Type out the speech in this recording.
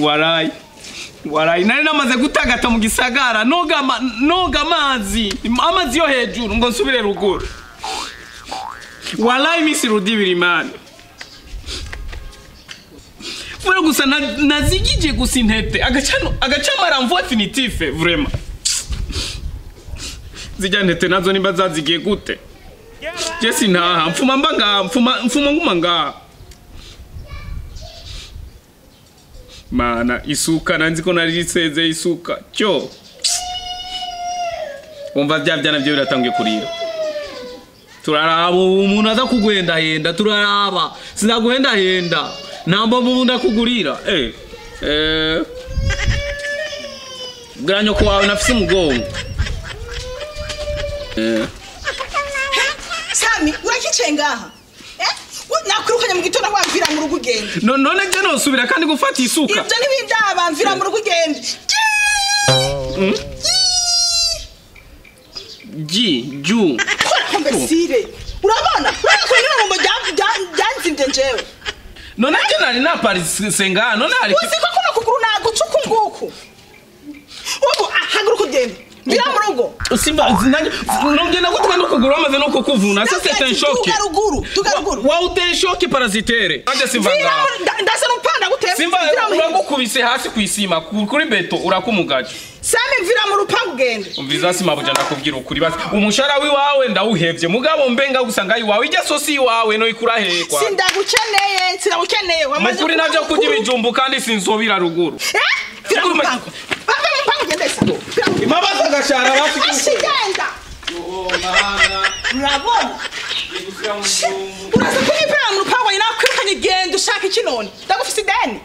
Warayi warayi nari namaze gutagata mu gisagara noga noga amazi amazi yo hejuru ngo nsubire ruguru. Warayi misi rudibiri man. Fura gusa nazigije gusa intete agacamara mvo definitif vraiment. Zijya ntete nazo nimba zazigiye gute. Jesi ntaha mfuma mbanga mfuma nguma nga. Mana isuka nanzi ko nariseze isuka cyo. Umva bya byana byo biratangiye kurira. Turaraba umuntu aza kugwenda henda turaraba sinaguhenda henda ntambo mubunda kugurira bwanyo ko wawe nafise umugongo. Sami urakicaye ngaha nakwirukanye mu gitondo wamvira mu rugo ugende. No none je nosubira kandi gufata isuka. Ibyo ntibindaba mvira mu rugo ugende. Ji ju kora mbesire urabona urakwirira mu byanzimvye njewe. None je nari na Paris senga none ari uzi ko kuno kuguru nagucuka nguku. Ubu haguruka ugende. Mvira mu rugo. Simba nani nongenda gutwa no kuguru amaze no kukuvuna. Ça c'est un choc. Tugaruguru tugaruguru. Wa ute choc parasitaire. Ande simba nga. Ndasa n'upanda gute. Simba uragukubise hasi kwisima kuri beto urakumugaje. Sami mvira mu rupangu ugende. Umviza sima buja ndakubwira ukuri basi. Umushara wiwawe ndawuhevye mugabo mbenga gusanga iwawe ijya sosi iwawe no ikura hekwa. Sindagukeneye sinagukeneye wamaze. Mukuri navyo kurya ibijumbu kandi sinzobira ruguru. Mvira mu rupangu. Bava mu rupangu ugende sa. Imabaza gashara basi kugenda. Urabona? Uraza kunyipera mu rupangu nakwirukanye genda ushaka iki none? Ndagufise ideni.